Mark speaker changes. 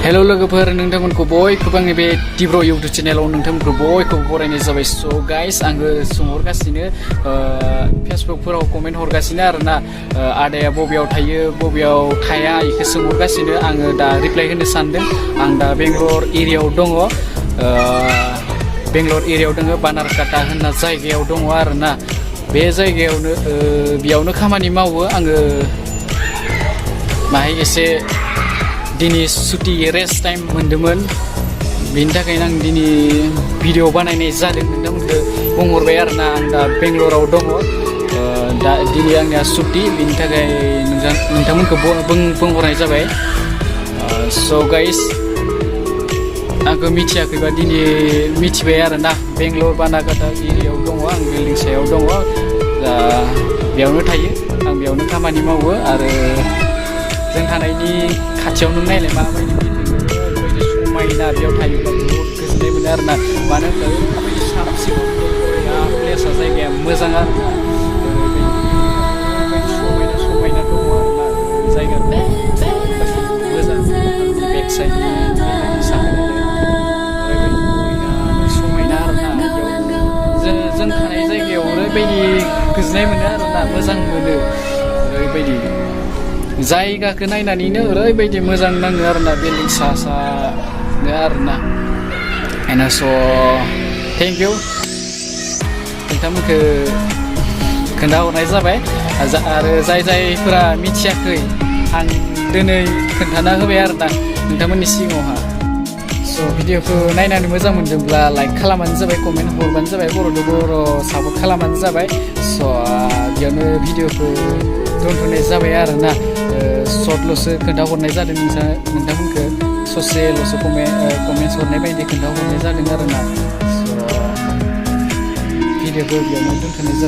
Speaker 1: Hello लोगोफोर नोंथांमोनखौ बयखौबो आंनि बे दिब्र इउटुब चेनेलाव नोंथांमोनखौ बयखौबो बरायनाय जाबाय। स' गाइस आङो सोंहरगासिनो फेसबुकफोराव कमेन्ट हरगासिनो आरोना आदाया बबेयाव थायो बबेयाव थाया बेखौ सोंहरगासिनो। आङो दा रिप्लाइ होनो सानदों। आं दा बेंगलर एरियायाव दङ। बेंगलर एरियायाव दङ बानारकाटा होनना जायगायाव दङ आरोना। बे जायगायावनो बेयावनो खामानि मावो आङो। माहाय एसे दिनै सुटि रेस्ट टाइम मोन्दोंमोन, बेनि थाखायनो आं दिनै भिडिअ बानायनाय जादों। नोंथांमोनखौ बुंहरबाय आरोना आं दा बेंगलराव दङ। दा दिनै आंनिया सुटि, बेनि थाखाय नोंथांमोनखौ बुंहरनाय जाबाय। स' गाइस आंखौ मिथियाखैबा दिनै मिथिबाय आरोना। बेंगलर बानारकाटा एरियायाव दङ आं, बिल्डिं सायाव दङ। दा बेयावनो थायो आं, बेयावनो खामानि मावो। आरो जों थानायनि खाथियावनो नायलाय माबायदि ओरैबायदि समायना, बेयाव थायोब्ला बहुद गोजोननाय मोनो आरोना। मानो होनब्ला ओरैबायदि साब सिखोन बरिया प्लेसा, जायगाया मोजां आरोना। ओरैबायदि समायना समायना दङ आरोना जायगाखौ मोजां। बेक साइडनि ओरैबायदि बरिया समायना आरोना। बेयाव जों थानाय जायगायाव ओरैबायदि गोजोननाय मोनो आरोना, मोजां मोनो। ओरैबायदि जायगाखौ नायनानैनो ओरैबायदि मोजां नाङो आरोना, बिल्डिं सा सानो आरोना। एना स' थेंक इउ, नोंथांमोनखौ खोन्थाहरनाय जाबाय। आरो जायफोरा मिथियाखै आं दिनै खोन्थाना होबाय आरोना नोंथांमोननि सिगाङावहा। स' भिडिअखौ नायनानै मोजां मोनदोंब्ला लाइक खालामबानो जाबाय, कमेन्ट हरबानो जाबाय, बर'जों बर' सापर्ट खालामबानो जाबाय। स' बेयावनो भिडिअखौ दोनथ'नाय जाबाय आरोना। सर्टल'सो खोन्थाहरनाय जादों नोंथांमोनखौ, ससेल'सो कमेन्टस हरनाय बायदि खोन्थाहरनाय जादों आरोना। स' भिडिअखौ बेयावनो दोनथ'नाय जाबाय।